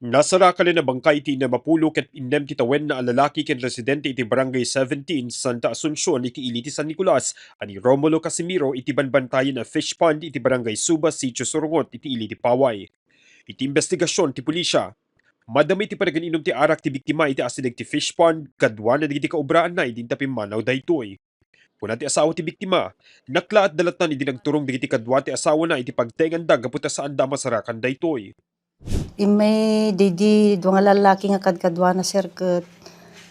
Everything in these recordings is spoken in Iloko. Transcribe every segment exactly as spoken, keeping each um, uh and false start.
Nasarakan a nabangkay iti innem a pulo ket innem ti tawenna a lalaki ken residente iti Barangay seventeen, Santa Asuncion iti ili ti San Nicolas a ni Romulo Casimiro iti banbantayan a fish pond iti Barangay Suba, Sitio Surungot iti ili ti Paway. Iti imbestigasion ti pulisya, madama iti panagan-inom ti arak ti biktima iti asideg ti fish pond kaduana dagiti kaubraanna idi inta pimmanaw daytoy. Kuna ti asawa ti biktima, naklaat da lattan idi nagturong dagiti kadua ti asawana iti pagtaenganda gapu ta saanda a masarakan daytoy. Immay didi dua nga lallaki nga kadkaduana, sir, ket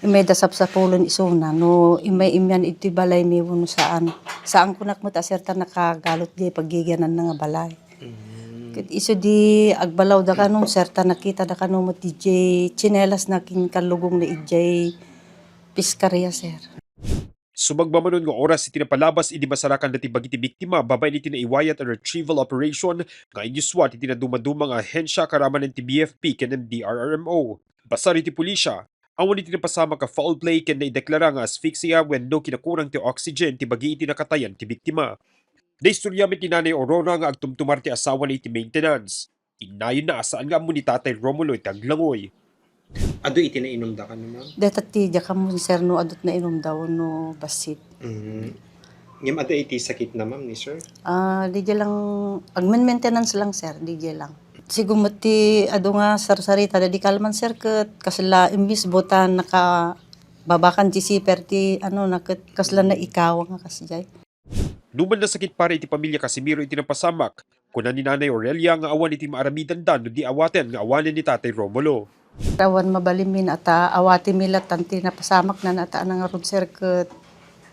immay da sapsapulen isuna no immay immian iti balaymi wenno saan. Saan kunak met a, sir, ta nakagalut di paggigiananna nga balay. Mm. Ket isu di agbalaw da kano, sir, ta nakita da kano met didiay tsinelas na ken kallugong na idiay piskarya, sir. Sumagmamano nga oras iti napalabas idi masarakanda ti bagi ti biktima babaen iti naiwayat a retrieval operation nga inyuswat iti nadumaduma nga ahensia karamanen ti B F P ken M D R R M O. Basar iti pulisya, awan iti napasamak a foul play ken naideklara nga asphyxia wenno kinakurang ti oxygen ti bagi iti nakatayan ti biktima. Naistorya met ni Nanay Aurora nga agtumtumar ti asawana iti maintenance. Innayonna a saan nga ammo ni Tatay Romulo iti aglangoy. Adu iti nainumda kano, ma'am? Deta ti diak ammo, sir, no adu ti nainumda wenno bassit. Mhm. Ngem adu iti sakitna, ma'am, ni sir? Ah, didiay lang, agmen-maintenance lang, sir, didiay lang. Siguro met ti adu nga sarsarita, dadi kalman, sir, ket kasla imbis buta nakababakan ti siper ti, ano, na ket kasla naikaw nga kasdiay. Numan nasakit para iti pamilya Casimiro iti napasamak, kuna ni Nanay Aurelia nga awan iti maaramidanda no di awaten nga awanen ni Tatay Romulo. Awan mabalinmi na ta awatimi lattan ti napasamakna na ta nangarud, sir, ket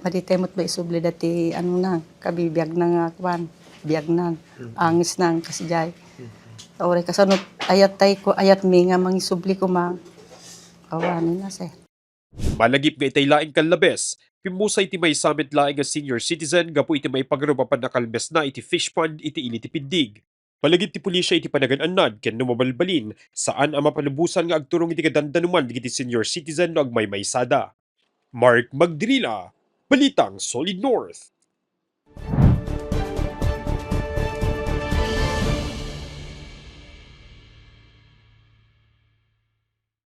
madi tay met maisubli dati, ano na, kabibiagna nga kuan, biagnan, Mm. angisna nga kasdiay. Mm. Uray kasano, ayat tay ko, ayatmi nga mangisubli koma, awanen na, sir. Malagip nga itay laeng kallabes, pimmusay ti maysa met laeng nga senior citizen gapu iti maipagaruppan a kalbesna iti fish pond iti ili ti Piddig. Malagip ti pulisya iti panagan-annad ken no mabalbalin, saan a mapalubosan nga agturong iti kadandanuman dagiti senior citizen no agmaymaysada. Mark Magdirila, Balitang Solid North.